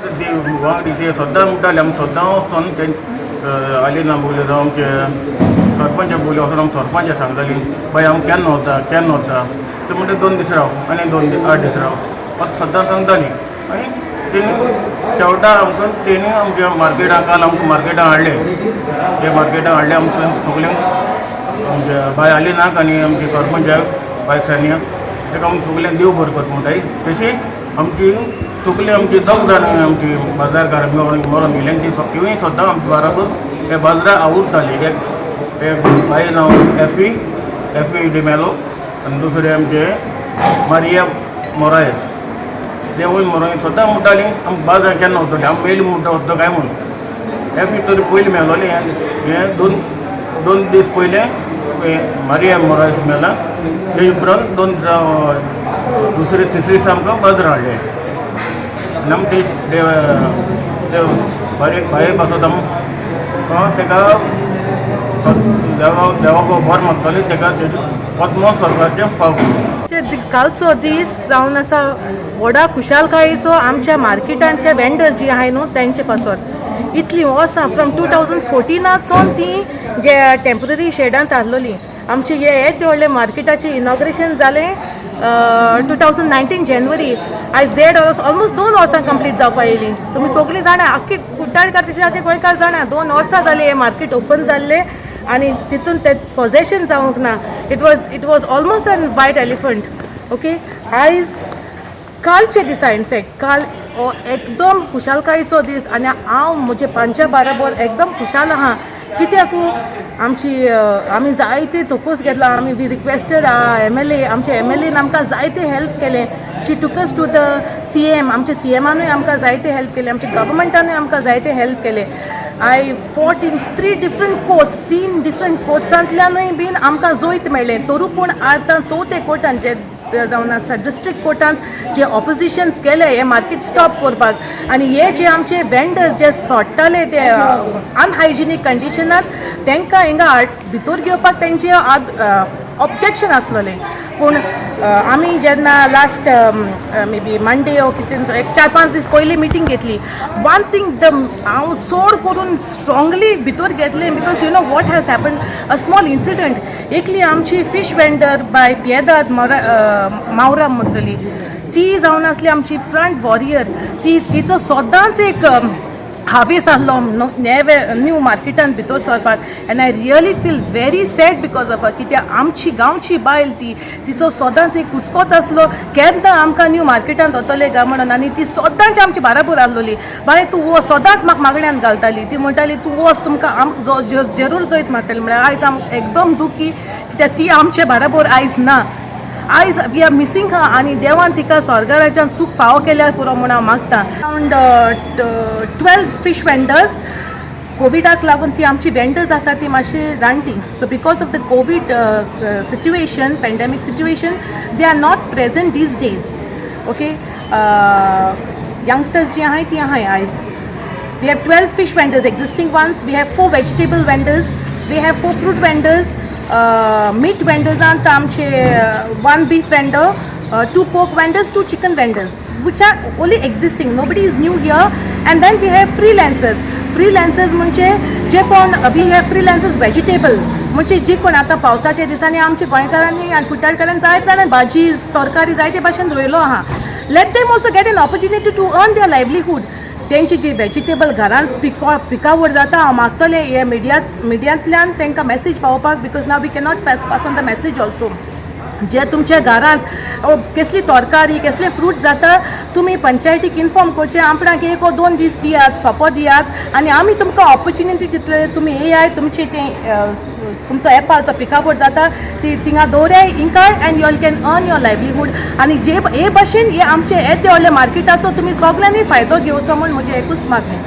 वांगडी ते सद्दां म्हणटाले, आमी सद्दां वचोन ते आलिना बोगले जावं आमचे सरपंच बोगले वचोन आमी सरपंच सांगताली, बाय, आमी केन्ना वता, केन्ना वता? ते म्हणटा, 2 दीस राव आनी 2 दीस, 8 दीस राव. आतां सद्दां सांगताली आनी तेणी शेवटा आमकां तेणी आमच्या मार्केटाक, काल आमकां मार्केटाक हाडले. ते मार्केटाक हाडले आमकां सगल्यांक, आमच्या बाय आलिनाक आनी आमचे सरपंचाक, बाय सानिया, ताका आमी सगल्यांक देव बरें कर म्हणटाय. तशी आमची सगळी, आमची दोग जाणां आमची बाजारकार मरोन गेले, ती तिवूय सद्दां आमच्या बराबर हे बाजाराक आवुरताली. एक एक बाई नांव एफी, एफी डिमेलो आनी दुसरे आमचे मारिया मोरायस. तेवूय मरोन सद्दां म्हणटाली, आमी बाजार केन्ना वतली, आमी मेली म्हणटा वता काय म्हणून. एफी तरी पयलीं मेलोली. हें दोन दोन दीस पयलें मारिया मोरायस मेला. तेजे उपरांत 2 दिसा, दुसरे तिसरे दिसा आमकां बाजार हाडले आनी आमी ते ते बारीक बाये पासत आमी ताका देवा देवाक बरें मागताली, ताका तेजे आत्मो स्वर्गाचें फाव करूं. कालचो दीस जावन आसा व्हडा खुशालकायेचो आमच्या मार्केटांचे वेंडर्स जी आहाय न्हू तेंचे पासत. इतलीं वर्सां, फ्रॉम 2014सावन ती जे टेंपररी शेडांत आसलोली. आमचे हे येदे व्हडले मार्केटाचें इनॉग्रेशन जालें 2019 जानेवारी. आयज देड वर्स, ऑलमोस्ट 2 वर्सां कंप्लीट जावपा येयलीं. तुमी सगळीं जाणा, आख्खी कुट्टाळकार तशें आख्खे गोंयकार जाणा, 2 वर्सां जालीं हें मार्केट ओपन जाल्लें आनी तितून तें पॉजेशन जावंक ना. It was almost an white elephant, okay? आयज कालचे दिसा, इनफॅक्ट काल हो एकदम खुशालकायेचो दीस आनी हांव म्हजे पांच्या बाराबर एकदम खुशाल आहा. कित्याक आमची आमी जायते तोकोस घेतला. आमी we requested MLA. आमचे एमएलएन आमकां जायते हेल्प केलें. She took us to the CM. आमच्या सीएमानूय आमकां जायते हेल्प केलें, आमच्या गव्हर्मेंटानूय आमकां जायते हेल्प केलें. I fought in three different courts. तीन डिफरंट कोर्ट्सांतल्यानूय बीन आमकां जैत मेळ्ळें. तरू पूण आतां चवथे कोर्टान जे जावन आसा, डिस्ट्रिक्ट कोर्टांत जे ऑपोजिशन्स गेले हे मार्केट स्टॉप करपाक आनी हे जे आमचे वेंडर्स जे सोडटाले ते अनहायजिनीक कंडिशनात, तांकां हिंगा भितर घेवपाक तेंचे ऑब्जेक्शन आसलेलें. पूण आमी जेन्ना लास्ट मे बी मंडे ओ कितें, एक 4-5 दीस पयलीं मिटींग घेतली. वन थिंग the हांव चड करून स्ट्रॉंगली भितर घेतलें, because you know what has happen, a small incident. एकली आमची फिश वेंडर बाय पियेदाद मोरा मावरा म्हणटली, ती जावन आसली आमची फ्रंट वॉरियर. ती तिचो सदांच एक हावेस आसलो नेवे न्यू मार्केटान भितर सरपाक and I really feel very sad because of कित्याक आमची गांवची बायल ती. तिचो सदांच एक हुस्कोच आसलो, केन्ना आमकां न्यू मार्केटान वतले काय म्हणून. आनी ती सदांच आमची बाराबर आसलोली. बाय, तूं वच, सदांच म्हाका मागण्यान घालताली. ती म्हणटाली, तूं वच, तुमकां आमकां जरूर जैत मारतली. म्हळ्यार आयज आम एकदम दुखी कित्याक ती आमचे बाराबर आयज ना. आयज we are missing her आनी देवान तिका स्वर्गराज्यान सूख फावो केल्यार पुरो म्हूण हांव मागता. Around 12 fish vendors. कोविडाक लागून ती आमची वेंडर्स आसा ती मातशी जाणटी, so because of the Covid situation, pandemic situation, they are not present these days, okay? Youngsters जी आहाय ती आहाय आयज. We have 12 fish vendors, existing ones. We have four vegetable vendors. We have four fruit vendors. Meat vendors आनी आमचे one beef vendor, two pork vendors, two chicken vendors, which are only existing. Nobody is new here. And then we have freelancers. Freelancers म्हणजे जे कोण, we have freelancers vegetable, म्हणजे जी कोण आतां पावसाच्या दिसांनी आमच्या गोंयकारांनी आनी कुट्टाळकारांनी जायते जाणां भाजी तरकारी जायते भाशेन रोयलो आहा. Let them also get an opportunity to earn their livelihood. तेंची जी वेजिटेबल घरान पिकावळ जाता, हांव मागतलें हे मिडियांतल्यान तांकां मॅसेज पावोवपाक, because now we cannot pass on the message also. जे तुमच्या घरांत कसली तरकारी, कसले फ्रूट जाता, तुमी पंचायतीक इन्फॉर्म करचें, आपणाक एक 2 दीस दियात, सोपो दियात आनी आमी तुमकां ऑपॉर्च्युनिटी दितले. तुमी येयाय, तुमचे तें तुमचो एपाचो पिकावळ जाता ती थिंगा दवराय इंकाय and you'll can earn your livelihood. आनी जे हे भशेन हे आमचे येदे व्हडले मार्केटाचो तुमी सगल्यांनी फायदो घेवचो म्हूण म्हजें एकूच मागणें.